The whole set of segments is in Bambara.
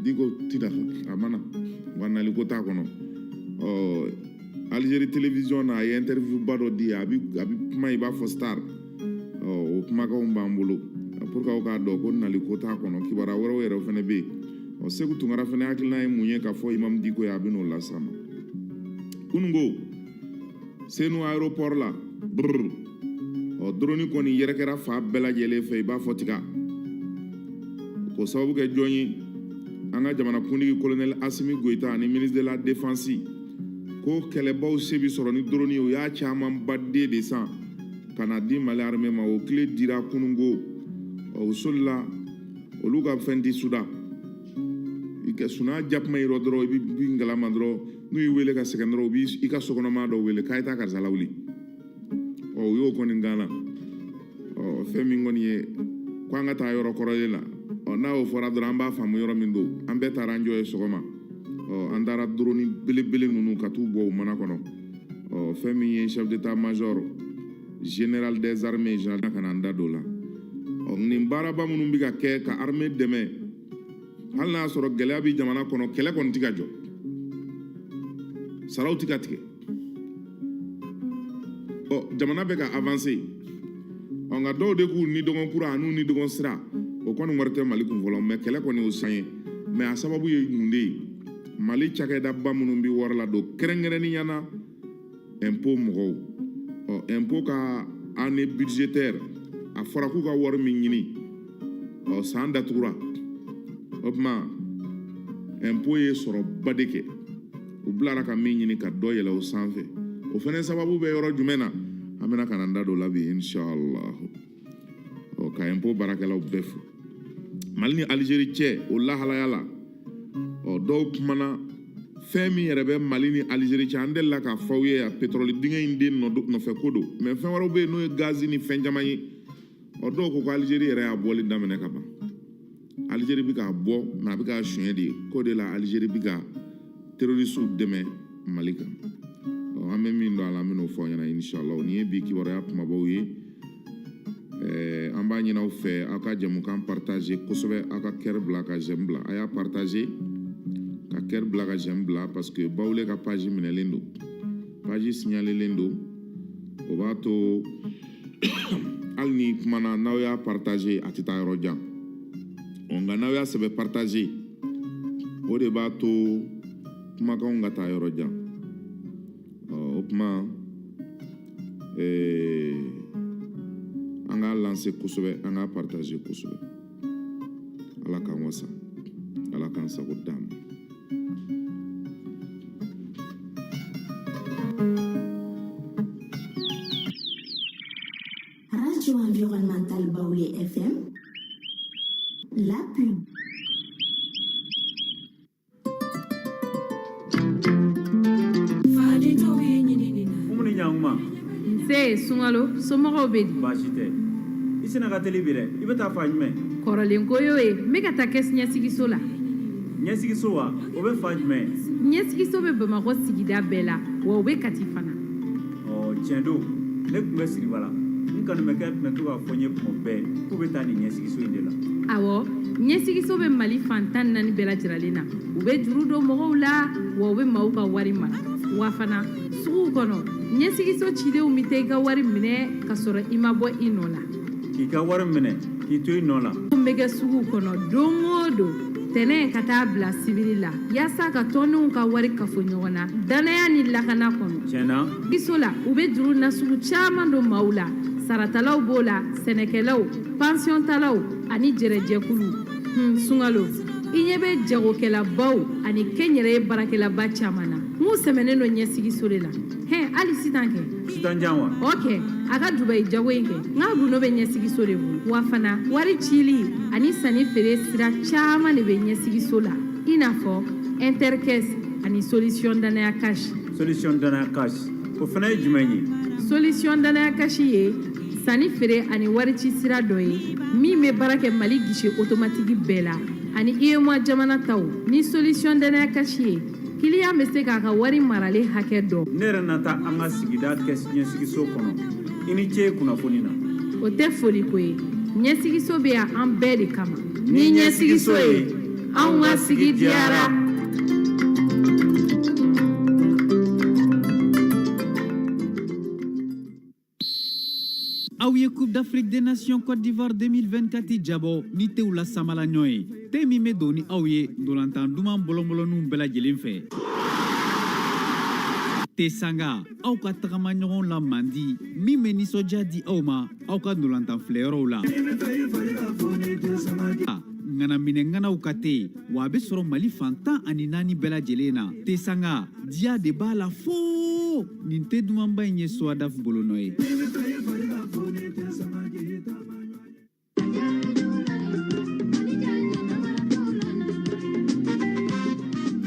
Diko tida a mana wa nali ko t'a kɔnɔ. Ɔ, Algérie télévision na, a ye interview ba dɔ di. A bi kuma i b'a fɔ star. Ɔ, o kumakanw b'an bolo pour que aw k'a dɔn ko nali ko t'a kɔnɔ. Kibaruya wɛrɛw yɛrɛ fana bɛ yen. Ɔ, Segu Tunkara fana hakilina ye mun ye ka fɔ Imam Diko ye, a bɛ n'o las'an ma. Kununko, Senu aéroport la, brr, ɔ, drone kɔni yɛrɛkɛra fa bɛɛ lajɛlen fɛ i b'a fɔ tiga. K'o sababu kɛ jɔn ye? An ka jamana kuntigi colonel Asimi Goyita ani ministre de la Défense ko kɛlɛbaw se bi sɔrɔ ni drone ye. U y'a camanba den de san ka na di Mali armée ma. O tile dira kununko. O solila olu ka fɛn di suda i ka suna jakuma yɔrɔ dɔrɔn, i bɛ bin galama dɔrɔn. N'u y'i wele ka sɛgɛn dɔrɔn, u b'i ka sokɔnɔmaa dɔ wele k'a ye taa karisa lawuli. Ɔ, u y'o kɔni gana. Ɔ, fɛn min kɔni ye ko an ka taa yɔrɔ kɔrɔlen la. Ɔ, n'a y'o fɔra dɔrɔn, an b'a faamu yɔrɔ min don. An bɛɛ taara an jɔ ye sɔgɔma. Ɔ, an taara drone belebele ninnu ka t'u bɔ u mana kɔnɔ. Ɔ, fɛn min ye chef d'état major général des armées général ka na an da don o la. Ɔ, nin baaraba minnu bɛ ka kɛ ka armée dɛmɛ, hali n'a y'a sɔrɔ gɛlɛya bɛ jamana kɔnɔ, kɛlɛ kɔni tɛ ka jɔ, saraw tɛ ka tigɛ. Ɔ, jamana bɛ ka avancer. Ɔ, nka dɔw de k'u ni dɔgɔn kura an'u ni dɔgɔn sira, o kɔni wari tɛ Mali kun fɔlɔ. Mɛ kɛlɛ kɔni o san ye. Mɛ a sababu ye mun de ye? Mali cakɛdaba minnu bɛ wari ladon, kɛrɛnkɛrɛnnenya na impôt mɔgɔw. Ɔ, impôt ka année budgétaire, a fɔra k'u ka wari min ɲini, ɔ, san datugura. O tuma impôt ye sɔrɔba de kɛ. U bilara ka min ɲini ka dɔ yɛlɛ o sanfɛ. O fɛnɛ sababu bɛ yɔrɔ jumɛn na? An bɛna ka na n da don o la bi, inshallah. Ɔ, ka impôt baarakɛlaw bɛɛ fo. Mali ni Algérie cɛ, o lahalaya la, ɔ, dɔw kumana fɛn min yɛrɛ bɛ Mali ni Algérie cɛ. An delila k'a fɔ aw ye yan, pétrole dingɛ in den nɔfɛ ko don. Mɛ fɛn wɛrɛw bɛ yen, n'o ye gazi ni fɛn caman ye. Ɔ, dɔw ko ko Algérie yɛrɛ y'a bɔli daminɛ ka ban. Algérie bɛ k'a bɔ, mɛ a bɛ k'a suɲɛ de. K'o de la Algérie bɛ ka terroristew dɛmɛ Mali kan. Ɔ, an bɛ min dɔn a la, an bɛ n'o fɔ aw ɲɛna, inshallah. Nin ye bi kibaruya kumabaw ye. An b'a ɲini aw fɛ, aw ka jɛmukan partager kosɛbɛ, aw ka cœur bila, ka j'aime bila. A y'a partager, ka cœur bila, ka j'aime bila, parce que Bawule ka page minɛlen don, page signalelen don. O b'a to hali ni kumana, n'aw y'a partager, a tɛ taa yɔrɔ jan. Ɔ, nka n'aw y'a sɛbɛn partager, o de b'a to kumakanw ka taa yɔrɔ jan. Ɔ, o tuma an k'a lancer kosɛbɛ, an k'a partager kosɛbɛ. Ala k'an wasa, Ala k'an sago d'an ma. Radio Environnementale Baoulé FM, la pub. Umu, ni ɲankuma. Nse Sunkalo, somɔgɔw bɛ di? Baasi tɛ. I sina ka teli bi dɛ. I bɛ taa fan jumɛn? Kɔrɔlen ko y'o ye, n bɛ ka taa kɛsi ɲɛsigiso la. Ɲɛsigiso wa? O bɛ fan jumɛn? Ɲɛsigiso bɛ Bamakɔ sigida bɛɛ la, wa o bɛ Kati fana. Ɔ, tiɲɛ don. Ne tun bɛ Siribala, n kanumɛkɛ tun bɛ to k'a fɔ n ye tuma bɛɛ k'u bɛ taa nin ɲɛsigiso in de la. Awɔ, ɲɛsigiso bɛ Mali fan 14 bɛɛ lajɛlen na. U bɛ juru don mɔgɔw la, wa u bɛ maaw ka wari mara. Wa fana, suguw kɔnɔ, ɲɛsigiso cidenw bɛ taa i ka wari minɛ ka sɔrɔ i ma bɔ i nɔ la. K'i ka wari minɛ k'i to i nɔ la. Min bɛ kɛ suguw kɔnɔ don o don, tɛnɛ ka taa bila sibiri la, yaasa ka tɔndenw ka wari kafo ɲɔgɔn na dannaya ni lakana kɔnɔ. Tiɲɛna. Ɲɛsigiso la, u bɛ juru nasugu caman don maaw la. Saratalaw b'o la, sɛnɛkɛlaw, pansiyɔntalaw ani jɛrɛjɛkulu. Sunkalo, i ɲɛ bɛ jagokɛlabaw ani kɛnyɛrɛye baarakɛlaba caman na, n'u sɛmɛnen don ɲɛsigiso de la. Hɛn, hali sisan kɛ. Sitan jan wa? O kɛ a ka Dubayi jago in kɛ, n ka gundo bɛ ɲɛsigiso de bolo. Wa fana, wari cili ani sanni feere sira caman de bɛ ɲɛsigiso la, i n'a fɔ Intercaisse ani Solution Danaya Cash. Solution Danaya Cash, o fana ye jumɛn ye? Solution Danaya Cash ye sanni feere ani wari ci sira dɔ ye min bɛ baara kɛ Mali guichet automatique bɛɛ la ani UEMOA jamana taw. Ni Solution Danaya Cash ye, kiliyan bɛ se k'a ka wari maralen hakɛ dɔn. Ne yɛrɛ na taa an ka sigida kɛsi ɲɛsigiso kɔnɔ. I ni ce kunnafoni na. O tɛ foliko ye. Ɲɛsigiso bɛ yan an bɛɛ de kama. Ni ɲɛsigiso ye, anw ka sigi diyara. Aw ye Coupe d'Afrique des Nations Côte d'Ivoire 2024 jabɔ ni tew la samala ɲɔgɔn ye. Te min bɛ don ni aw ye ntolantan duman bɔlɔnbɔlɔnninw bɛɛ lajɛlen fɛ. Te sanga aw ka tagama ɲɔgɔn la mandi min bɛ nisɔndiya di aw ma aw ka ntolantan filɛyɔrɔw la. Ŋanaminɛ ŋanaw ka te wa a bɛ sɔrɔ Mali fan 14 bɛɛ lajɛlen na. Te sanga diya de b'a la foo nin te dumanba in ye Sowadaf bolonɔ ye.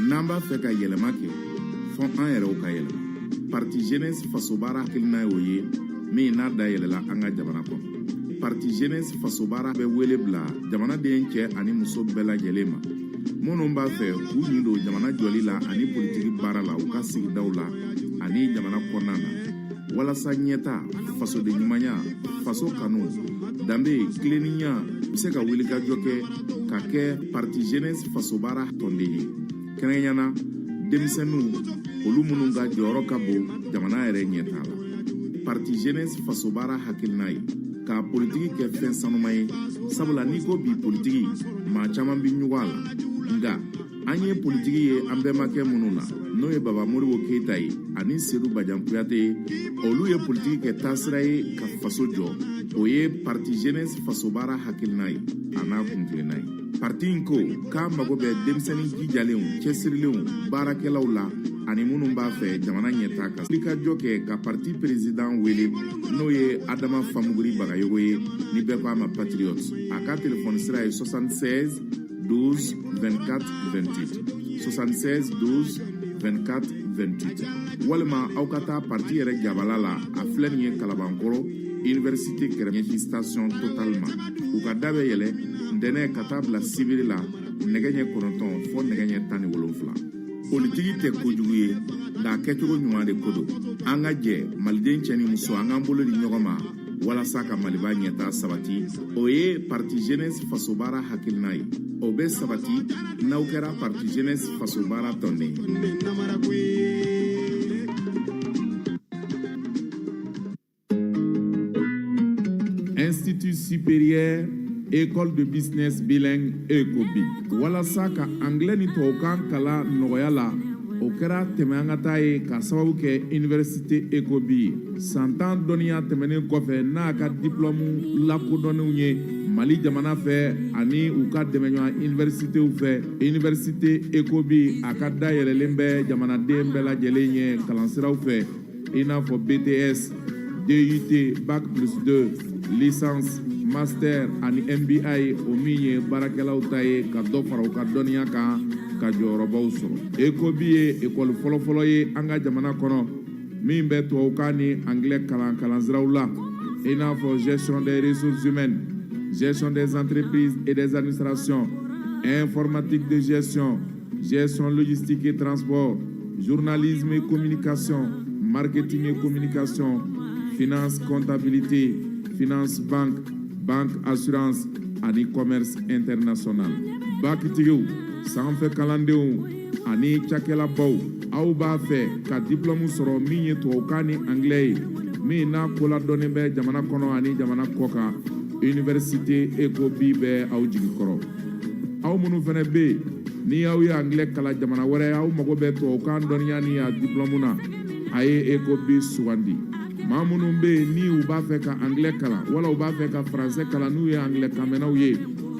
N'an b'a fɛ ka yɛlɛma kɛ, fɔ an yɛrɛw ka yɛlɛma. Parti Jeunesse Fasobaara hakilina y'o ye min n'a dayɛlɛla an ka jamana kɔnɔ. Parti Jeunesse Fasobaara bɛ wele bila jamanaden cɛ ani muso bɛɛ lajɛlen ma minnu b'a fɛ k'u ɲin don jamana jɔli la ani politiki baara la u ka sigidaw la ani jamana kɔnɔna na, walasa ɲɛta, fasoden ɲumanya, faso kanu, danbe, tilennenya bɛ se ka wulikajɔ kɛ ka kɛ Parti Jeunesse Fasobaara tɔnden ye, kɛrɛnkɛrɛnnenya na denmisɛnninw, olu minnu ka jɔyɔrɔ ka bon jamana yɛrɛ ɲɛtaa la. Parti Jeunesse Fasobaara hakilina ye ka politiki kɛ fɛn sanuma ye, sabula n'i ko bi politiki, maa caman bi ɲugun a la. Nka an ye politiki ye an bɛnbakɛ minnu na, n'o ye Baba Modibo Keyita ye ani Sedu Bajan Kuyate ye, olu ye politiki kɛ taasira ye ka faso jɔ. O ye Parti Jeunesse Fasobaara hakilina ye a n'a kuntilenna ye. Parti in ko k'a mago bɛ denmisɛnnin jijalenw, cɛsirilenw, baarakɛlaw la ani minnu b'a fɛ jamana ɲɛtaa, ka wulikajɔ kɛ ka parti président wele, n'o ye Adama Famuguri Bagayogo ye, ni bɛɛ ko a ma Patriote. A ka telefɔni sira ye 76 12 24 28, 76 12 24 28, walima aw ka taa parti yɛrɛ jabala la. A filɛ nin ye Kalabankɔrɔ université kɛrɛ, ɲɛsin station Total ma. U ka da bɛ yɛlɛ ntɛnɛn ka taa bila sibiri la, nɛgɛ ɲɛ 9 fɔ nɛgɛ ɲɛ 17. Politiki tɛ kojugu ye, nka a kɛcogo ɲuman de ko don. An ka jɛ, maliden cɛ ni muso, an k'an bolo di ɲɔgɔn ma walasa ka Maliba ɲɛta sabati. O ye Parti Jeunesse Fasobaara hakilina ye. O bɛ sabati n'aw kɛra Parti Jeunesse Fasobaara tɔnden ye. Institut supérieur École de business bilingue ECOBI, walasa ka anglais ni tubabukan kalan nɔgɔya la, o kɛra tɛmɛ an ka taa ye ka sababu kɛ université ECOBI ye. San 10 dɔnniya tɛmɛnen kɔfɛ n'a ka diplôme lakodɔnnenw ye Mali jamana fɛ ani u ka dɛmɛɲɔgɔn universitéw fɛ, université ECOBI a ka dayɛlɛlen bɛ jamanaden bɛɛ lajɛlen ye kalansiraw fɛ, i n'a fɔ BTS, DUT, Bac plus 2, licence, master ani MBA, o min ye baarakɛlaw ta ye ka dɔ fara u ka dɔnniya kan ka jɔyɔrɔbaw sɔrɔ. ECOBI ye ekɔli fɔlɔfɔlɔ ye an ka jamana kɔnɔ min bɛ tubabukan ni anglais kalan kalansiraw la, i n'a fɔ gestion des ressources humaines, gestion des entreprises et des administrations, informatique de gestion, gestion logistique et transport, journalisme et communication, marketing et communication, finance comptabilité, finance banque, banque assurance ani commerce international. Bakitigiw, sanfɛ kalandenw ani cakɛlabaw, aw b'a fɛ ka diplôme sɔrɔ min ye tubabukan ni anglais ye, min n'a koladɔnnen bɛ jamana kɔnɔ ani jamana kɔkan, université ECOBI bɛ aw jigi kɔrɔ. Aw minnu fana bɛ yen ni aw ye anglais kalan jamana wɛrɛ, aw mago bɛ tubabukan dɔnniya ni a diplôme na, a ye ECOBI sugandi. Maa minnu bɛ yen ni u b'a fɛ ka anglais kalan wala u b'a fɛ ka français kalan, n'u ye anglais kanmɛnnaw ye,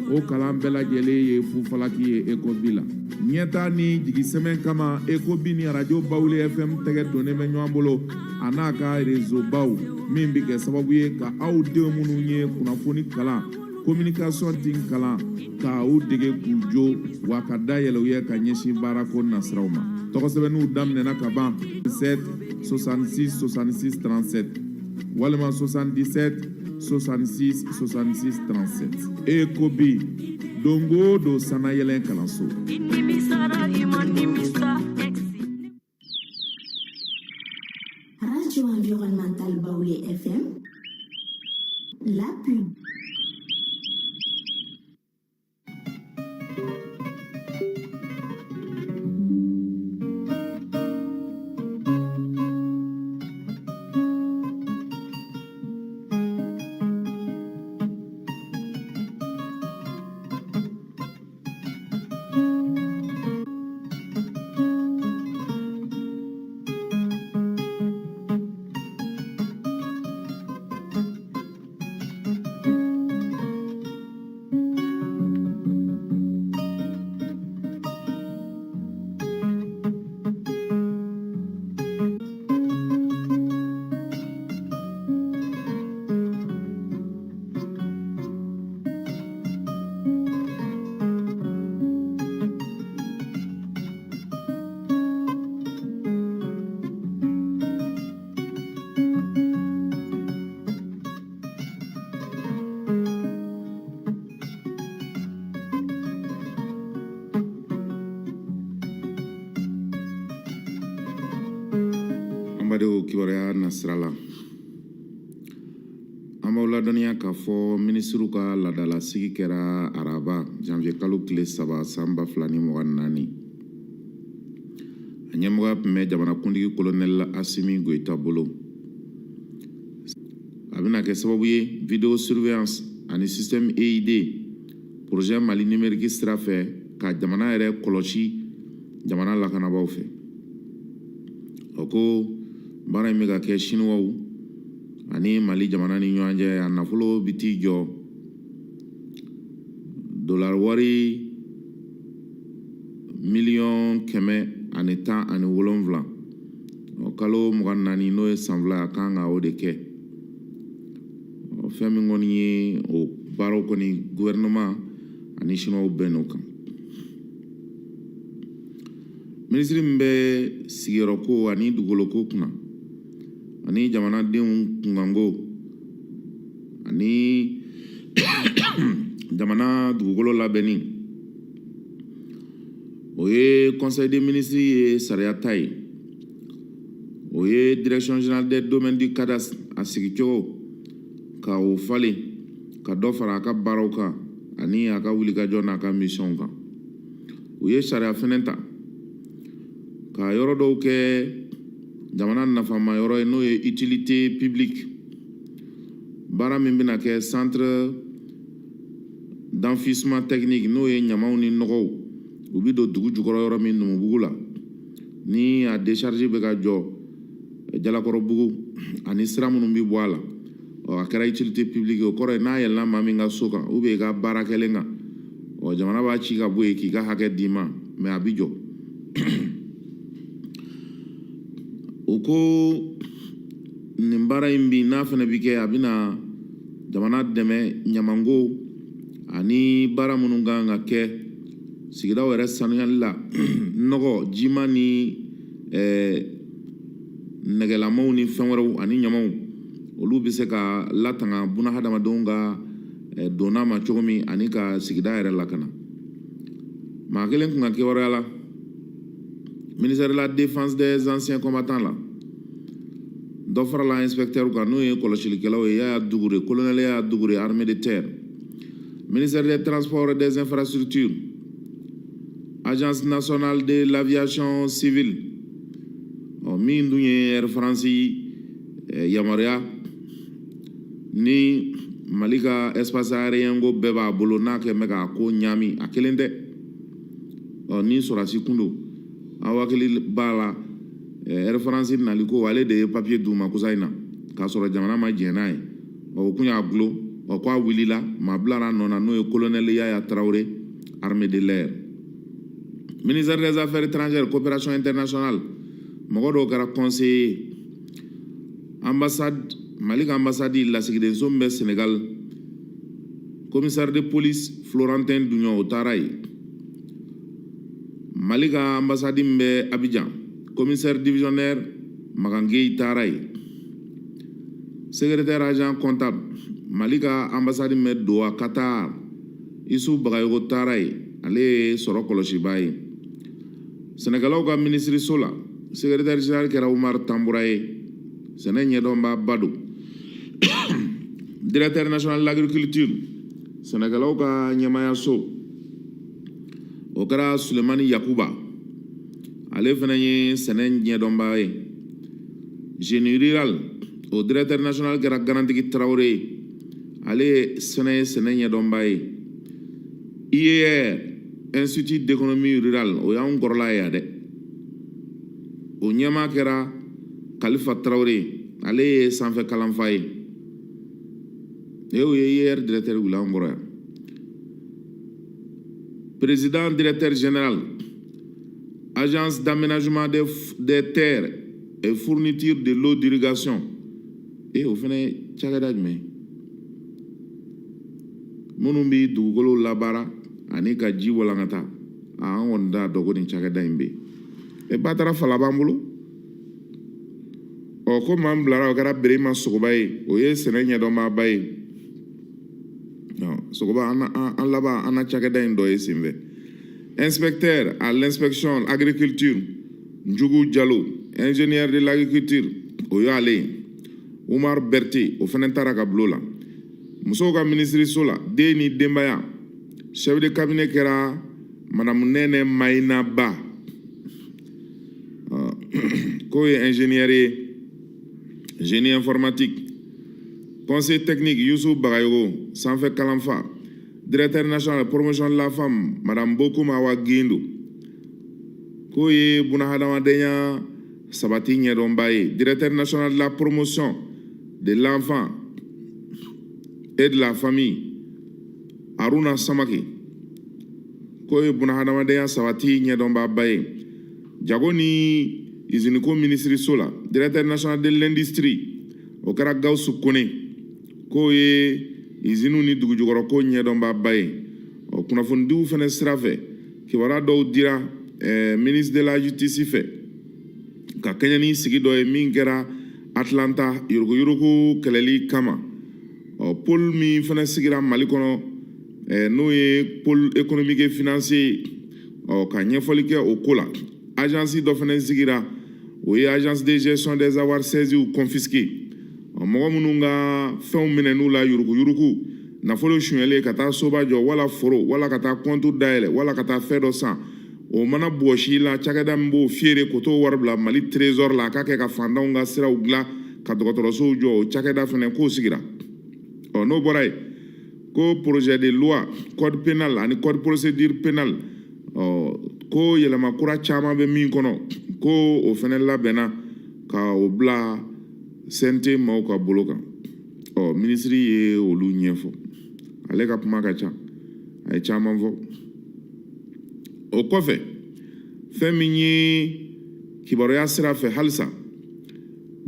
o kalan bɛɛ lajɛlen ye fufalaki ye ECOBI la. Ɲɛta ni jigisɛmɛ kama, ECOBI ni arajo Bawule FM tɛgɛ donnen bɛ ɲɔgɔn bolo a n'a ka réseau baw, min bɛ kɛ sababu ye ka aw denw minnu ye kunnafoni kalan, communication tin kalan, ka u dege k'u jo wa ka dayɛlɛ u ye ka ɲɛsin baarako nasiraw ma. Tɔgɔsɛbɛnniw daminɛna ka ban. 7 66 66 37 walima 77 66 66 37. ECOBI, don o don sanayɛlɛn kalanso. I nimisara, i ma nimisa ex. Radio Environnementale Baoulé FM, la pub. Badenw, kibaruya nasira la, an b'aw ladɔnniya k'a fɔ minisiriw ka laadalasigi kɛra araba janvier kalo tile 3 san 2024. A ɲɛmɔgɔya tun bɛ jamanakuntigi kolonɛli Asimi Goyita bolo. A bɛna kɛ sababu ye vidéo surveillance ani système EID, projet Mali numérique sira fɛ, ka jamana yɛrɛ kɔlɔsi jamana lakanabaaw fɛ. O ko baara in bɛ ka kɛ Siniwaw ani Mali jamana ni ɲɔgɔn cɛ. A nafolo bɛ t'i jɔ dolari wari 117 miliyɔn. Kalo 24, n'o ye san 2, a kan ka o de kɛ. Fɛn min kɔni ye o baaraw kɔni, gouvernement ani Siniwaw bɛnn'o kan. Minisiri min bɛ sigiyɔrɔko ani dugukoloko kunna ani jamanadenw kunkanko ani jamana dugukolo labɛnni, o ye conseil des ministres ye sariya ta ye. O ye Direction générale des domaines du cadastre a sigicogo ka o falen, ka dɔ fara a ka baaraw kan ani a ka wulikajɔ n'a ka mission kan. U ye sariya fɛnɛ ta ka yɔrɔ dɔw kɛ jamana nafama yɔrɔ ye, n'o ye utilité publique. Baara min bɛna kɛ centre d'enfouissement technique, n'o ye ɲamaw ni nɔgɔw u bɛ don dugu jukɔrɔ yɔrɔ min Numubugu la, ni a décharge bɛ ka jɔ Jalakɔrɔbugu, ani sira minnu bɛ bɔ a la, ɔ a kɛra utilité publique. O kɔrɔ ye n'a yɛlɛnna maa min ka so kan ou bien i ka baara kɛlen kan, ɔ jamana b'a ci ka bɔ yen k'i ka hakɛ d'i ma, mais a bɛ jɔ. O ko nin baara in bi n'a fana bɛ kɛ, a bɛna jamana dɛmɛ ɲamanko ani baara minnu kan ka kɛ sigidaw yɛrɛ sanuyali la, nɔgɔ jima ni nɛgɛlamaw ni fɛn wɛrɛw ani ɲamaw, olu bɛ se ka latanga buna hadamadenw ka donna ma cogo min ani ka sigida yɛrɛ lakana. Maa kelen kun ka kibaruya la, ministère de la Défense des Anciens Combattants la, dɔ farala inspecteur kan, n'o ye kɔlɔsilikɛlaw ye, Yaya Dugure, colonel Yaya Dugure, armée de terre. Ministère des Transports et des Infrastructures, Agence nationale de l'aviation civile, ɔ min dun ye Air France yamaruya ni Mali ka espace aérien ko bɛɛ b'a bolo, n'a kɛ bɛ k'a ko ɲaami, a kelen tɛ. Ɔ ni sɔrɔdasi kun don, aw hakili b'a la, Air France nali ko ale de ye papier d'u ma kosa in na, k'a sɔrɔ jamana ma jɛn n'a ye. Ɔ o kun y'a gulon. Ɔ ko a wulila, maa bilara a nɔ na, n'o ye colonel Yaya Traoré, armée de l'air. Ministère des Affaires étrangères, Coopération internationale, mɔgɔ dɔw kɛra conseiller. Ambassade, Mali ka ambassade lasigidenso min bɛ Sénégal, commissaire de police Florentin Duɲɔ, o taara yen. Mali ka ambassade min bɛ Abidjan, commissaire divisionnaire Magan Gueye taara yen. Secrétaire agent comptable, Mali ka ambassade min bɛ Doha, Qatar, Isu Bagayogo taara yen, ale ye sɔrɔ kɔlɔsibaa ye. Sɛnɛkɛlaw ka minisiriso la, secrétaire général kɛra Umar Tanbura ye, sɛnɛ ɲɛdɔnbaaba don. Directeur national de l'agriculture, sɛnɛkɛlaw ka ɲɛmayaso, o kɛra Sulemani Yakuba, ale fana ye sɛnɛ ɲɛdɔnbaa ye. Génie rural, o directeur national kɛra Garantigi Tarawele ye, ale fana ye sɛnɛ ɲɛdɔnbaa ye. IER, Institut d'économie rurale, o y'anw kɔrɔla ye yan dɛ, o ɲɛmaa kɛra Kalifa Tarawele, ale ye sanfɛ kalanfa ye. O ye IER directeur wuli anw kɔrɔ yan. Président directeur général, Agence d'aménagement des terres et fourniture de l'eau d'irrigation, e o fana ye cakɛda jumɛn ye minnu bɛ dugukolo labaara ani ka ji walankata? An kɔni t'a dɔn ko nin cakɛda in bɛ yen. E Batara fala b'an bolo. Ɔ ko maa min bilara, o kɛra Berema Sogoba ye, o ye sɛnɛ ɲɛdɔnbaaba ye. Sogoba, an laban an na cakɛda in dɔ ye senfɛ. Inspecteur à l'inspection agriculture, Njugu Jalo, ingénieur de l'agriculture. o y'ale ye. Umar Berte, o fana taara ka bulon la. Musow ka minisiriso la, den ni denbaya, chef de cabinet kɛra Madame Nɛnɛ Mayinaba, k'o ye ingénieur ye, génie informatique. Conseil technique, Youssouf Bagayogo, sanfɛ kalanfa. Directeur national de promotion de la femme, Madame Bokoum Awa Guindo, k'o ye bunahadamadenya sabati ɲɛdɔnba ye. Directeur national de la promotion de l'enfant et de la famille, Aruna Samake, k'o ye bunahadamadenya sabati ɲɛdɔnbaba ye. Jago ni iziniko minisiriso la, directeur national de l'industrie, o kɛra Gawusu Kone, k'o ye iziniw ni dugujukɔrɔko ɲɛdɔnbaba ye. Ɔ, kunnafonidiw fana sira fɛ, kibaruya dɔw dira ministre de la Justice fɛ ka kɛɲɛ ni sigi dɔ ye min kɛra Atlanta yuruguyurugu kɛlɛli kama. Ɔ, pôle min fana sigira Mali kɔnɔ, n'o ye pôle économique et financier, ɔ, ka ɲɛfɔli kɛ o ko la. Agence dɔ fana sigira, o ye Agence de gestion des avoirs saisis ou confisqués. Ɔ, mɔgɔ minnu ka fɛnw minɛn'u la yuruguyurugu, nafolo sonyɛlen ka taa soba jɔ wala foro wala ka taa kɔntu dayɛlɛ wala ka taa fɛn dɔ san, o mana bɔsi la, cakɛda min b'o feere k'o t'o wari bila Mali Trésor la, a ka kɛ ka fantanw ka siraw dilan, ka dɔgɔtɔrɔsow jɔ, o cakɛda fana k'o sigira. Ɔ, n'o bɔra yen, ko projet de loi code pénal ani code procédure pénale, ɔ, ko yɛlɛma kura caman bɛ min kɔnɔ, ko o fana labɛnna ka o bila CNT maaw ka bolo kan. Ɔ, minisiri ye olu ɲɛfɔ. Ale ka kuma ka ca, a ye caman fɔ. O kɔfɛ, fɛn min ye kibaruya sira fɛ halisa,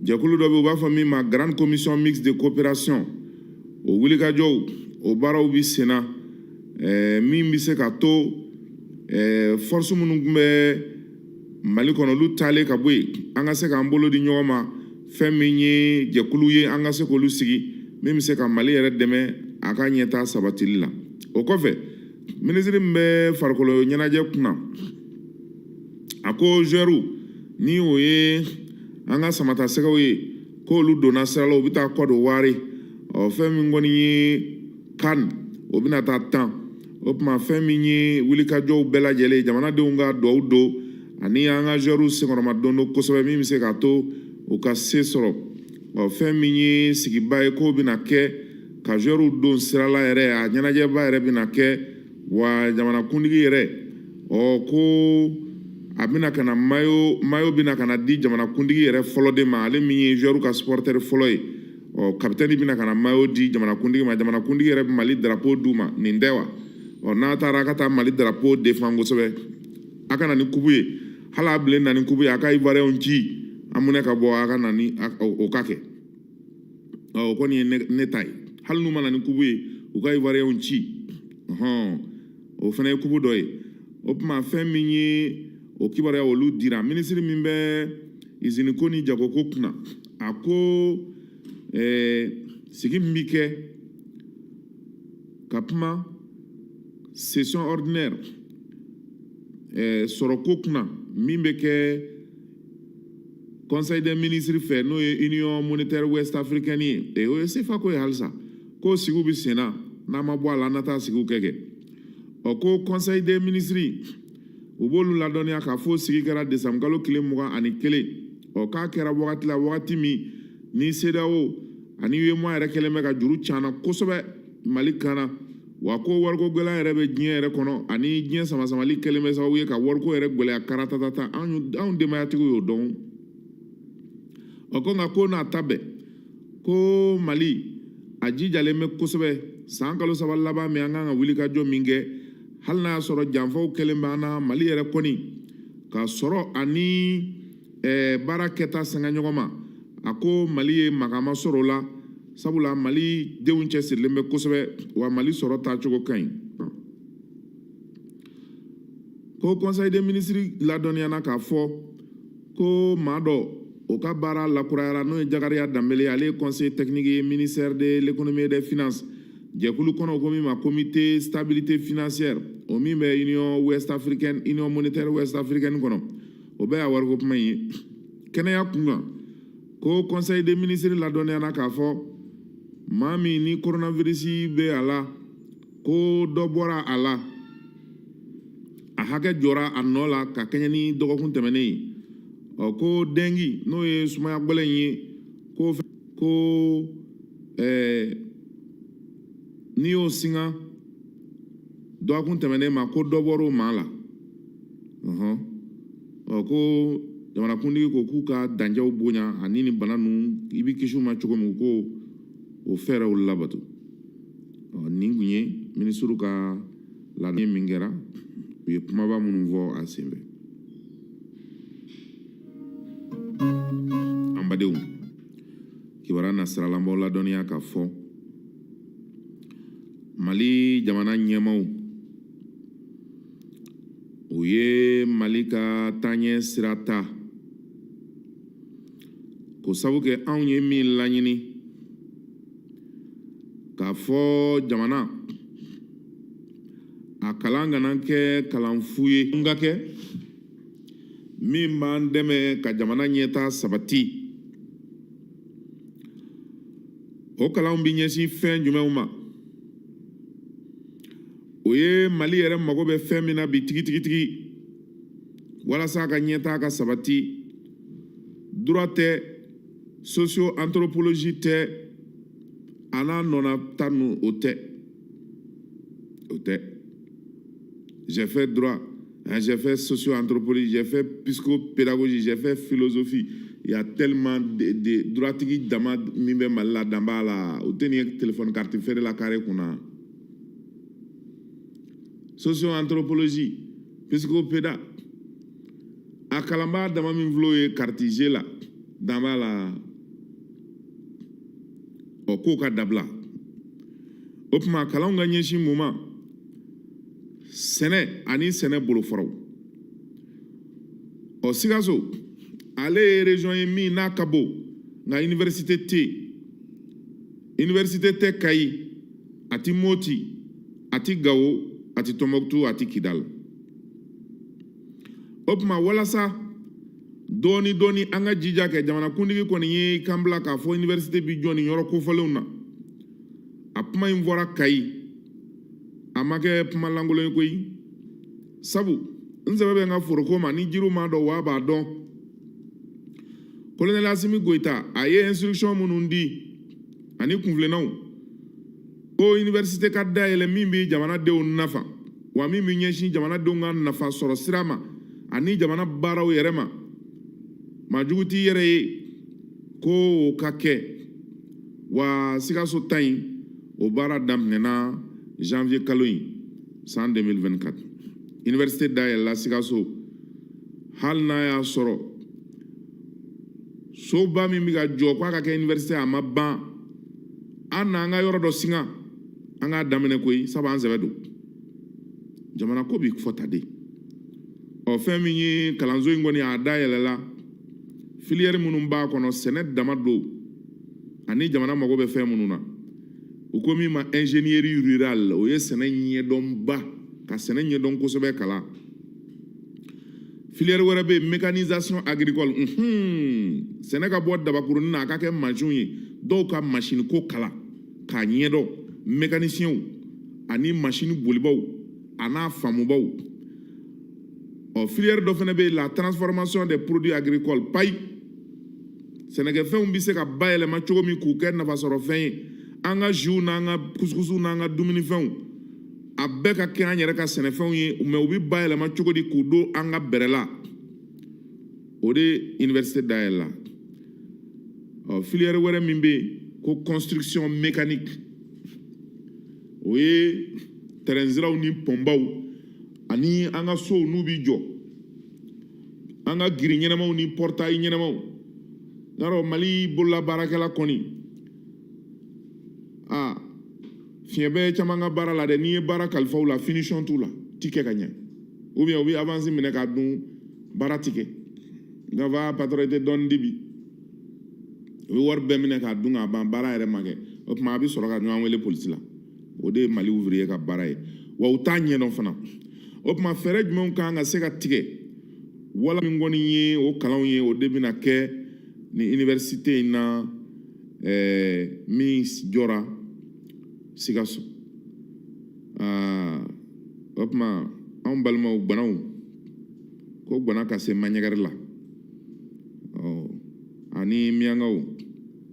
jɛkulu dɔ bɛ, u b'a fɔ min ma Grande Commission mixte de coopération, o wulikajɔw, o baaraw bi senna, min bɛ se ka to force minnu tun bɛ Mali kɔnɔ, olu taalen ka bɔ yen, an ka se k'an bolo di ɲɔgɔn ma. Fɛn min ye jɛkulu ye, an ka se k'olu sigi min bɛ se ka Mali yɛrɛ dɛmɛ a ka ɲɛta sabatili la. O kɔfɛ, minisiri min bɛ farikolo ɲɛnajɛ kunna, a ko joueurs, ni o ye an ka samatasɛgɛw ye, k'olu donna sira la, u bɛ taa Côte d'Ivoire. Ɔ, fɛn min kɔni ye CAN, o bɛna taa tan. O tuma, fɛn min ye wulikajɔw bɛɛ lajɛlen, jamanadenw ka duwawu don ani an ka joueurs senkɔrɔma don don kosɛbɛ, min bɛ se k'a to u ka se sɔrɔ. Ɔ, fɛn min ye sigiba ye, k'o bɛna kɛ ka joueurs don sira la yɛrɛ, a ɲɛnajɛba yɛrɛ bɛna kɛ wa. Jamanakuntigi yɛrɛ, ɔ, ko a bɛna ka na maillot bɛna ka na di jamanakuntigi yɛrɛ fɔlɔ de ma, ale min ye joueur ka supporter fɔlɔ ye. Ɔ, capitaine bɛna ka na maillot di jamanakuntigi ma, jamanakuntigi yɛrɛ bɛ Mali drapeau d'u ma. Nin tɛ wa? Ɔ, n'a taara a ka taa Mali drapeau défend kosɛbɛ, a ka na ni coupe ye. Hali a bilen na ni coupe ye, a ka Ivoirien ci an munɛ ka bɔ, a ka na ni o ka kɛ. Ɔ, o kɔni ye ne ta ye. Hali n'u ma na ni coupe ye, u ka Ivoirien ci ɔhɔn, o fana ye coupe dɔ ye. O tuma, fɛn min ye o kibaruya, olu dira. Minisiri min bɛ iziniko ni jagoko kunna, a ko sigi min bi kɛ ka kuma session ordinaire sɔrɔko kunna, min bɛ kɛ Conseil des ministres fɛ, n'o ye Union monétaire ouest africaine ye, o ye CFA ko ye halisa, ko sigiw bɛ sen na. N'an ma bɔ a la, an na taa sigiw kɛ. Ɔ, ko Conseil des ministres, u b'olu ladɔnniya k'a fɔ sigi kɛra décembre kalo tile 21. Ɔ, k'a kɛra wagati la, wagati min ni CEDEAO ani UEMOA yɛrɛ kɛlen bɛ ka juru cana kosɛbɛ Mali kan na, wa ko wariko gɛlɛya yɛrɛ bɛ diɲɛ yɛrɛ kɔnɔ, ani diɲɛ samasamali kɛlen bɛ sababu ye ka wariko yɛrɛ gɛlɛya karatatata. Anw denbayatigiw y'o dɔn. Ɔ, ko nka ko n'a ta bɛɛ, ko Mali a jijalen bɛ kosɛbɛ. San kalo 3 laban min, an kan ka wulikajɔ min kɛ, hali n'a y'a sɔrɔ janfaw kɛlen bɛ an na, Mali yɛrɛ kɔni ka sɔrɔ ani baara kɛta sanga ɲɔgɔn ma, a ko Mali ye magama sɔrɔ o la, sabula Mali denw cɛsirilen bɛ kosɛbɛ, wa Mali sɔrɔ taacogo ka ɲi. Ko Conseil des ministres ladɔnniyana k'a fɔ ko maa dɔ, o ka baara lakurayara, n'o ye Jakariya Danbele ye. Ale ye conseiller technique ye ministère de l'Économie et des Finances, jɛkulu kɔnɔ ko min ma Comité stabilité financière, o min bɛ Union ouest africaine, Union monétaire ouest africaine kɔnɔ. O bɛɛ y'a wariko kuma in ye. Kɛnɛya kun kan. Ko conseil des ministres ladɔnniyara k'a fɔ maa min ni coronavirus bɛ a la, ko dɔ bɔra a la, a hakɛ jɔra a nɔ la ka kɛɲɛ ni dɔgɔkun tɛmɛnen ye. Ɔ, ko dengue, n'o ye sumaya gɛlɛn ye, ko n'i y'o singa dɔgɔkun tɛmɛnen ma, ko dɔ bɔra o maa la. Ɔhɔn, ɔ, ko jamanakuntigi ko k'u ka dancɛw bonya ani nin bana ninnu, i bɛ kisi u ma cogo min, ko o fɛɛrɛw labato. Ɔ, nin kun ye minisiriw ka laɲini min kɛra, u ye kumaba minnu fɔ a senfɛ. An badenw, kibaruya na siralan b'aw ladɔnniya k'a fɔ Mali jamana ɲɛmaw, u ye Mali ka taaɲɛ sira ta k'o sabu kɛ anw ye min laɲini k'a fɔ jamana a kalan kana kɛ kalan fu ye, n ka kɛ min b'an dɛmɛ ka jamana ɲɛta sabati. O kalanw bɛ ɲɛsin fɛn jumɛnw ma? O ye Mali yɛrɛ mago bɛ fɛn min na bi tigitigitigi walasa ka ɲɛta ka sabati. Droit tɛ, socio anthropologie tɛ, a n'a nɔna ta ninnu, o tɛ, o tɛ. J'ai fait droit, hein, j'ai fait socio-anthropologie, j'ai fait psychopédagogie, j'ai fait philosophie. Il y a tellement de droitigi dama min bɛ Mali la, dan b'a la, o tɛ nin ye téléphone carte feere la carré kunna. Socio-anthropologie, psychopéda, a kalanbaa dama min filɛ o ye carte G la, dan b'a la. Ɔ, k'o ka dabila. O tuma kalanw ka ɲɛsin mun ma? Sɛnɛ ani sɛnɛ bolofaraw. Ɔ, Sikaso ale ye région ye min n'a ka bon, nka université tɛ yen. Université tɛ Kayi, a ti Moti, a ti Gawo, a ti Tɔnbɔkutu, a ti Kidal. O tuma walasa dɔɔni dɔɔni an ka jija kɛ, jamanakuntigi kɔni ye kan bila k'a fɔ université bi jɔ nin yɔrɔ kofɔlenw na. A kuma in fɔra Kayi, a ma kɛ kuma lankolon ye koyi, sabu n sɛbɛ bɛ n ka foroko ma ni jiriw m'a dɔn wa b'a dɔn. Colonel Asimi Goyita, a ye instruction minnu di ani kunfilennaw ko université ka dayɛlɛ min bɛ jamanadenw nafa, wa min bɛ ɲɛsin jamanadenw ka nafa sɔrɔ sira ma ani jamana baaraw yɛrɛ ma, maajugu t'i yɛrɛ ye, ko o ka kɛ. Wa Sikaso ta in, o baara daminɛna janvier kalo in san 2024. Université dayɛlɛla Sikaso, hali n'a y'a sɔrɔ soba min bɛ ka jɔ k'a ka kɛ université, a ma ban. An n'an ka yɔrɔ dɔ singa, an k'a daminɛ koyi, sabu an sɛbɛ don jamana ko bi fɔ ta de. Ɔ, fɛn min ye kalanso in kɔni, a dayɛlɛla. Filière minnu b'a kɔnɔ, sɛnɛ dama don ani jamana mago bɛ fɛn minnu na, u ko min ma ingénierie rurale, o ye sɛnɛ ɲɛdɔnba, ka sɛnɛ ɲɛdɔn kosɛbɛ kalan. Filière wɛrɛ bɛ yen, mécanisation agricole, sɛnɛ ka bɔ dabakurunin na, a ka kɛ mansinw ye, dɔw ka masini ko kalan k'a ɲɛdɔn, mécaniciens ani masini bolibaw a n'a faamubaw. Ɔ, filière dɔ fana bɛ yen, la transformation des produits agricoles, payi sɛnɛkɛfɛnw bɛ se ka bayɛlɛma cogo min k'u kɛ nafasɔrɔfɛn ye, an ka jus n'an ka kusukusu n'an ka dumunifɛnw, a bɛɛ ka kɛ an yɛrɛ ka sɛnɛfɛnw ye, mɛ u bɛ bayɛlɛma cogo di k'u don an ka bɛrɛ la? O de université dayɛlɛla. Ɔ, filière wɛrɛ min bɛ yen ko construction mécanique, o ye tɛrɛnsiraw ni pɔnbaw ani an ka sow n'u bi jɔ, an ka giri ɲɛnamaw ni portail ɲɛnamaw. Yarɔ, Mali bololabaarakɛla kɔni, a fiɲɛ bɛ caman ka baara la dɛ. N'i ye baara kalifa u la, finition t'u la, ti kɛ ka ɲɛ, ou bien u bɛ avance minɛ k'a dun, baara ti kɛ. Nka fa patron i tɛ dɔɔnin di bi, u bɛ wari bɛɛ minɛ k'a dun k'a ban, baara yɛrɛ ma kɛ. O tuma a bɛ sɔrɔ ka ɲɔgɔn wele polisi la. O de ye Mali ouvrier ka baara ye, wa u t'a ɲɛdɔn fana. O tuma fɛɛrɛ jumɛnw kan ka se ka tigɛ wala min kɔni ye o kalanw ye, o de bɛna kɛ nin Ni université in na min jɔra Sikaso, aa, o tuma anw balimaw gbanaw ko gbana ka se maɲɛgɛrɛ la, ɔ ani miyankaw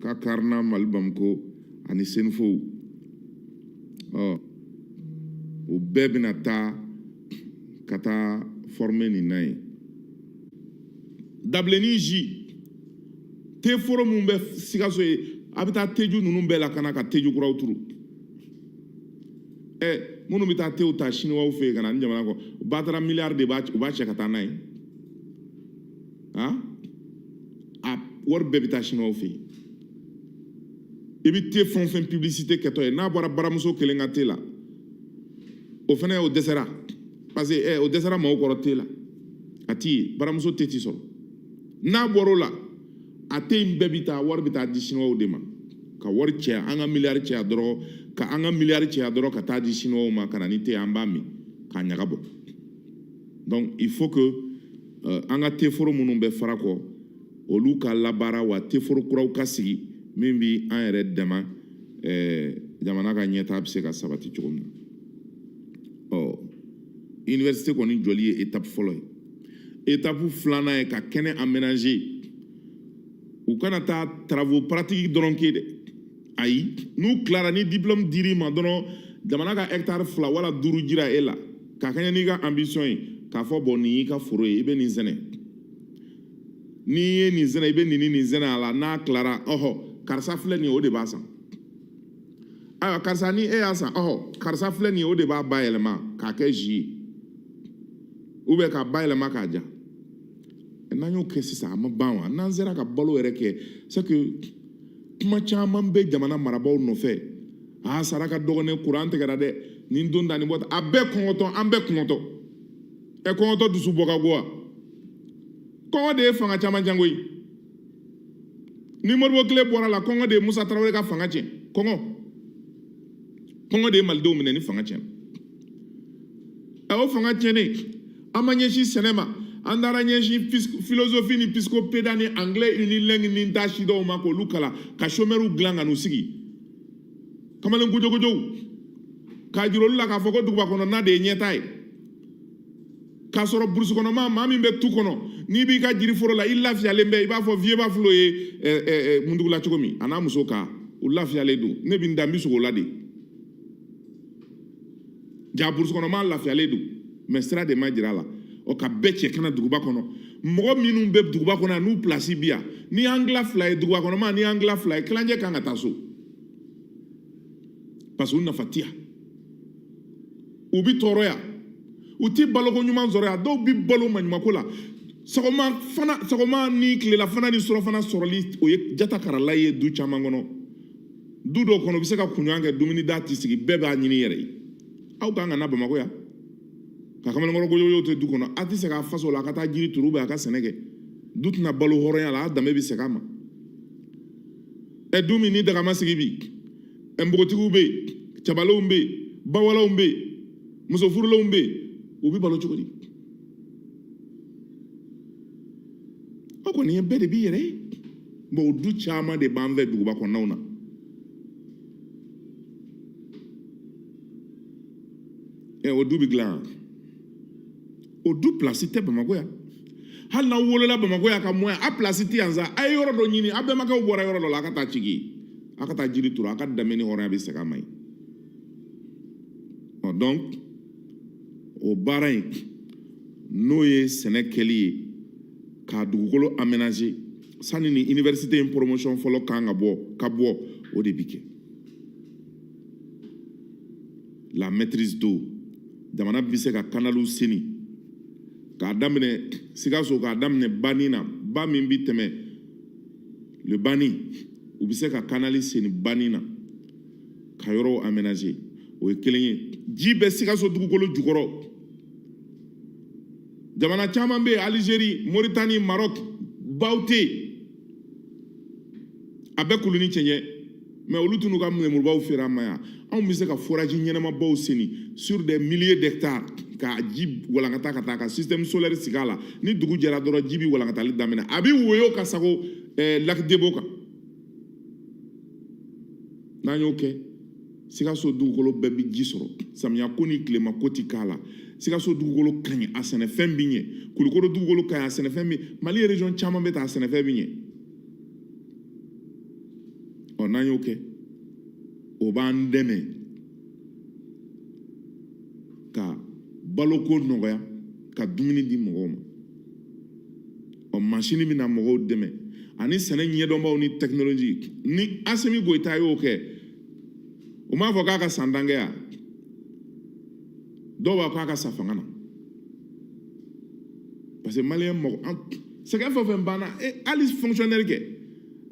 ka karina Mali Bamako ani Senufow, ɔ o bɛɛ bɛna taa ka taa former nin na yen. Dabilennin ji teforo min bɛ Sikaso ye, a bɛ taa teju ninnu bɛɛ lakana ka teju kuraw turu. Ɛ, minnu bɛ taa tew ta siniwaw fɛ yen ka na ni jamana kɔ, batara miliyari de b'a u b'a cɛ ka taa n'a ye. Han, a wari bɛɛ bɛ taa siniwaw fɛ yen. I bɛ te fɛn o fɛn publicité kɛtɔ ye, n'a bɔra baramuso kelen ka te la, o fana o dɛsɛra, parce que o dɛsɛra maaw kɔrɔ te la, a ti ye baramuso te ti sɔrɔ. N'a bɔr'o la, a te in bɛɛ bɛ taa, wari bɛ taa di siniwaw de ma, ka wari cɛya, an ka miliyari cɛya dɔrɔn, ka an ka miliyari cɛya dɔrɔn ka taa di siniwaw ma ka na ni te ye, an b'a min k'a ɲaga bɔ. Donc il faut que an ka teforo minnu bɛ fara kɔ, olu ka labaara, wa teforo kuraw ka sigi min bi an yɛrɛ dɛmɛ, jamana ka ɲɛtaa bɛ se ka sabati cogo min na. Ɔ, université kɔni jɔli ye étape fɔlɔ ye. Étape filanan ye ka kɛnɛ aménager. U kana taa travaux pratiques dɔrɔn kɛ dɛ, ayi. N'u tilara, ni diplôme dir'i ma dɔrɔn, jamana ka hectare 2 wala 5 jira e la ka kɛɲɛ n'i ka ambition ye, k'a fɔ bon, nin y'i ka foro ye, i bɛ nin sɛnɛ, n'i ye nin sɛnɛ, i bɛ nin ni nin sɛnɛ a la. N'a tilara, ɔhɔ, karisa filɛ nin ye, o de b'a san. Ayiwa, karisa, ni e y'a san, ɔhɔ, karisa filɛ nin ye, o de b'a bayɛlɛma k'a kɛ jus ye ou bien k'a bayɛlɛma k'a ja. N'an y'o kɛ sisan, a ma ban wa? N'an sera ka balo yɛrɛ kɛ, c'est que kuma caman bɛ jamana marabaaw nɔfɛ. A sara ka dɔgɔn, kuran tigɛra dɛ, nin don ta nin bɔ, a bɛɛ kɔngɔtɔ, an bɛɛ kɔngɔtɔ. Ɛ, kɔngɔtɔ dusu bɔ ka go wa? Kɔngɔ de ye fanga caman tiɲɛ koyi. Ni Modibo tile bɔra la, kɔngɔ de ye Musa Tarawele ka fanga tiɲɛ. Kɔngɔ, kɔngɔ de ye malidenw minɛ ni fanga tiɲɛ. Ɛ, o fanga tiɲɛnen, an ma ɲɛsin sɛnɛ ma, an taara ɲɛsin philosophie ni psychopéda ni anglais unilingue ni n t'a si dɔw ma, k'olu kalan ka chômeurs dilan ka n'u sigi, kamalen kojokojow, k'a jira olu la k'a fɔ ko duguba kɔnɔna de ye ɲɛtaa ye, k'a sɔrɔ burusi kɔnɔma, maa min bɛ tu kɔnɔ, n'i b'i ka jiriforo la, i lafiyalen bɛ, i b'a fɔ vieux ba fulo ye mundugula cogo min, a n'a muso ka u lafiyalen don. Ne bɛ n da, n bɛ sogo la de. Ja, burusi kɔnɔma lafiyalen don, mais sira de ma jira a la. Ɔ, ka bɛɛ cɛ kana duguba kɔnɔ. Mɔgɔ minnu bɛ duguba kɔnɔ yan, n'u place bi yan, ni y'an tila fila ye, duguba kɔnɔma ni y'an tila fila ye, kilancɛ kan ka taa so, parce que u nafa ti yan, u bi tɔɔrɔ yan, u ti baloko ɲuman sɔrɔ yan. Dɔw bi balo maɲumako la. Sɔgɔma fana, sɔgɔma ni tilela fana ni surɔfana sɔrɔli, o ye jata karala ye du caman kɔnɔ. Du dɔw kɔnɔ, u bɛ se ka kunɲɔgɔn kɛ, dumuni da ti sigi, bɛɛ b'a ɲini yɛrɛ ye. Aw kan ka na Bamakɔ yan ka kamalenkɔrɔ gojogojow tɛ du kɔnɔ, a tɛ se k'a faso la, a ka taa jiri turu, a ka sɛnɛ kɛ, du tɛna balo hɔrɔnya la, a danbe bɛ segin a ma. Ɛ, du min ni daga ma sigi bi, ɛ, npogotigiw bɛ yen, cabalenw bɛ yen, bawalaw bɛ yen, muso furulenw bɛ yen, u bɛ balo cogo di? Aw kɔni ye bɛɛ de b'i yɛrɛ ye. Bon, o du caman de b'an fɛ duguba kɔnɔnaw na. Ɛ, o du bɛ dilan, o du place tɛ Bamakɔ yan. Hali n'aw wolola Bamakɔ yan ka mɔ yan, a place tɛ yan sa. A ye yɔrɔ dɔ ɲini, a bɛnbakɛw bɔra yɔrɔ dɔ la, a ka taa sigi, a ka taa jiri turu, a ka danbe ni hɔrɔnya bɛ segin a ma yen. Ɔ, donc o baara in, n'o ye sɛnɛ kɛli ye k'a dugukolo aménager, sani ni université in promotion fɔlɔ kan ka bɔ, o de bi kɛ. La maîtrise d'eau, jamana bɛ se ka kanaliw seni k'a daminɛ Sikaso, k'a daminɛ Bani na, ba min bi tɛmɛ le Bani, u bɛ se ka kanali seni Bani na ka yɔrɔw aménager. O ye kelen ye. Ji bɛ Sikaso dugukolo jukɔrɔ. Jamana caman bɛ yen, Algérie, Mauritanie, Maroc, baw tɛ yen, a bɛɛ kulu ni cɛncɛn, mais olu tun n'u ka lemurubaw feere an ma yan. Anw bɛ se ka forage ɲɛnamabaw seni sur des milliers d'hectares ka ji walankata ka taa ka système solaire sigi a la. Ni dugu jɛra dɔrɔn, ji bɛ walankatali daminɛ, a bɛ woyo ka sago. Lac Debo kan. N'an y'o kɛ, Sikaso dugukolo bɛɛ bɛ ji sɔrɔ, samiya ko ni tilema ko ti k'a la. Sikaso dugukolo ka ɲi, a sɛnɛfɛn bɛ ɲɛ. Kulukoro dugukolo ka ɲi, a sɛnɛfɛn bɛ. Mali région caman bɛ ta, a sɛnɛfɛn bɛ ɲɛ. Ɔ, n'an y'o kɛ, o b'an dɛmɛ ka baloko nɔgɔya, ka dumuni di mɔgɔw ma. Ɔ, masini bɛna mɔgɔw dɛmɛ ani sɛnɛ ɲɛdɔnbaw ni technologie. Ni Asimi Goyita y'o kɛ, o m'a fɔ k'a ka san 10 kɛ yan. Dɔw b'a k'a ka sa fanga na, parce que maliyɛn mɔgɔ an sɛgɛn fɛn o fɛn banna. E, hali fonctionnaire kɛ,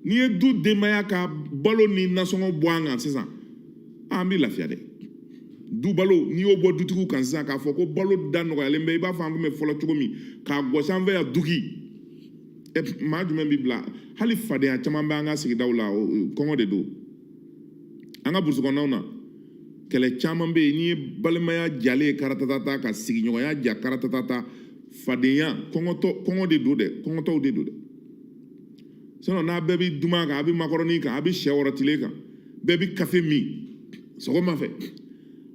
n'i ye du denbaya ka balo ni nasɔngɔ bɔ an kan sisan, an bɛ lafiya dɛ. Du balo, n'i y'o bɔ dutigiw kan sisan, k'a fɔ ko balo da nɔgɔyalen bɛ, i b'a fɔ an tun bɛ fɔlɔ cogo min, k'a gosi an fɛ yan dugi. Ɛ, maa jumɛn bɛ bila? Hali fadenya caman bɛ an ka sigidaw la, kɔngɔ de don. An ka burusi kɔnɔnaw na, kɛlɛ caman bɛ yen. N'i ye balimaya jalen ye karatatata, ka sigiɲɔgɔnya ja karatatata, fadenya kɔngɔtɔ, kɔngɔ de don dɛ, kɔngɔtɔw de don dɛ. Sinon n'a bɛɛ bɛ duman kan, a bɛ makɔrɔni kan, a bɛ sɛ wɔrɔtilen kan, bɛɛ bɛ kafe min sɔgɔma fɛ,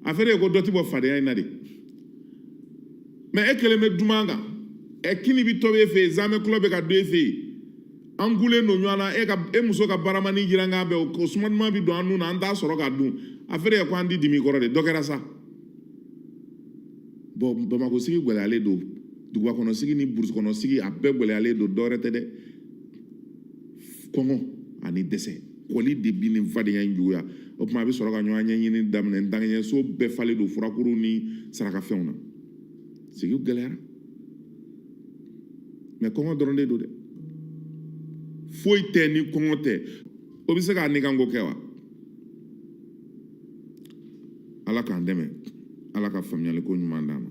a fɛrɛ ye ko dɔ ti bɔ fadenya in na de. Mais e kelen bɛ duman kan, ɛ, kini bɛ tɔbi e fɛ yen, zamɛ kulɔ bɛ ka dun e fɛ yen, an gulen don ɲɔgɔn na, e ka e muso ka baramani jirankan bɛɛ, o suma duman bɛ don an nun na, an t'a sɔrɔ k'a dun. A fɛrɛ ye ko an di dimi kɔrɔ de, dɔ kɛra sa. Bɔn, Bamakɔ sigi gɛlɛyalen don, duguba kɔnɔ sigi ni burusi kɔnɔ sigi, a bɛɛ gɛlɛyalen don. Dɔwɛrɛ tɛ dɛ, kɔngɔ ani dɛsɛ kɔli de bi nin fadenya in juguya. O tuma a bɛ sɔrɔ ka ɲɔgɔn ɲɛɲini daminɛ. Ntankɛɲɛso bɛɛ falen don furakuru ni sarakafɛnw na. Sigi gɛlɛyara, mais kɔngɔ dɔrɔn de don dɛ, foyi tɛ ni kɔngɔ tɛ. O bɛ se k'a nikanko kɛ wa? Ala k'an dɛmɛ, Ala ka faamuyaliko ɲuman d'an ma.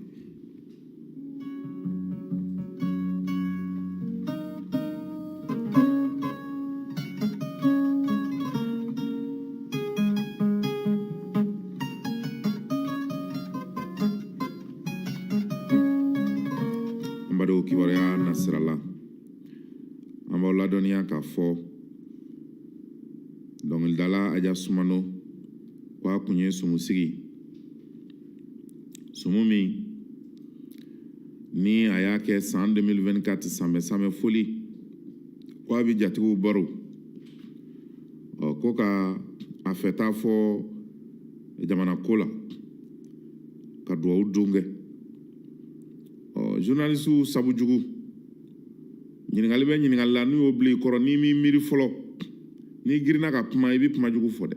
An badenw, kibaruya nasira la, an b'aw ladɔnniya k'a fɔ dɔnkilidala Aja Sumano ko a kun ye sumu sigi, sumu min ni a y'a kɛ san 2024 sanbɛ sanbɛ foli, ko a bɛ jatigiw baro. Ɔ, ko ka a fɛta fɔ jamana ko la, ka duwawu don kɛ. Ɔ, journalisiw sabu jugu, ɲininkali bɛ ɲininkali la, n'u y'o bila i kɔrɔ, n'i m'i miiri fɔlɔ, n'i girinna ka kuma, i bɛ kuma jugu fɔ dɛ.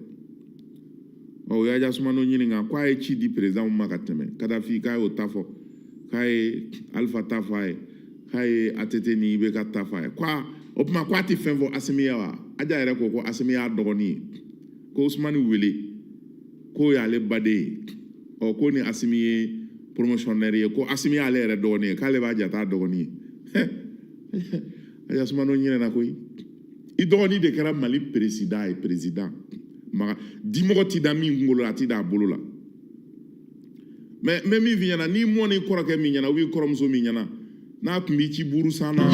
Ɔ, o y'Aja Sumano ɲininka ko a ye ci di président ma ka tɛmɛ Kadafi, k'a y'o ta fɔ, k'a ye Alifa ta fɔ a ye, k'a ye ATT ni IBK ta fɔ a ye, ko o tuma ko a tɛ fɛn fɔ Asimi ye wa? Aja yɛrɛ ko ko Asimi y'a dɔgɔnin ye, ko Usumani wele k'o y'ale baden ye. Ɔ, ko ni Asimi ye promotionnaire ye, ko Asimi y'ale yɛrɛ dɔgɔnin ye, k'ale b'a jate a dɔgɔnin ye. Aja Sumano ɲinɛna koyi. I dɔgɔnin de kɛra Mali président ye, président maga dimɔgɔ ti da min kunkolo la, a ti da a bolo la. Mais n bɛ min f'i ɲɛna, n'i mɔn'i kɔrɔkɛ min ɲɛna, ou i kɔrɔmuso min ɲɛna, n'a tun b'i ci buru san na, ou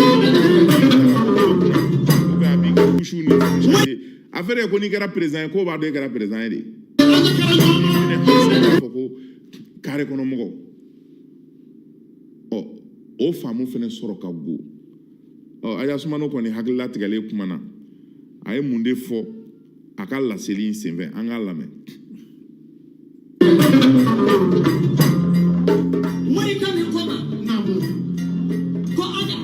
bien a b'i ka kusiw ni fɛnw changer, a fɛrɛ ko n'i kɛra président ye, k'o b'a dɔn e kɛra président ye de. K'a fɔ ko carré kɔnɔ mɔgɔ, ɔ, o faamu fɛnɛ sɔrɔ ka go. Ɔ, Aja Sumano kɔni hakilila tigɛlen kuma na, a ye mun de fɔ a ka laseli in senfɛ? An k'a lamɛn. Morika min ko ma ko Aja,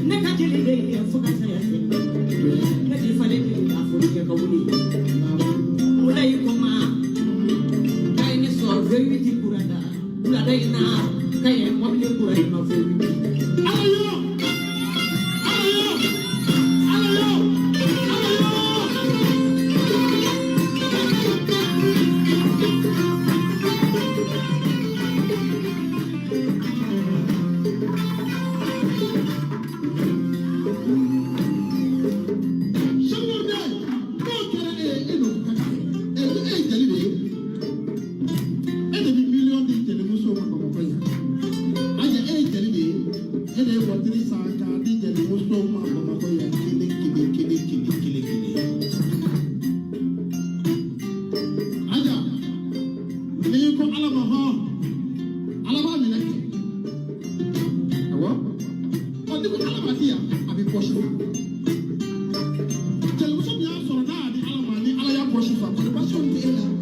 ne ka jeli de ye fo ka saya se, ne ti falen ni ka foli kɛ ka wuli. Mulayi ko ma k'a ye ne sɔrɔ V8 kura la wulada in na, k'a ye mɔbili kura in ma V8. Ala yo, Ala yo, Ala yo, Ala yo. Kɔni passion tɛ e la?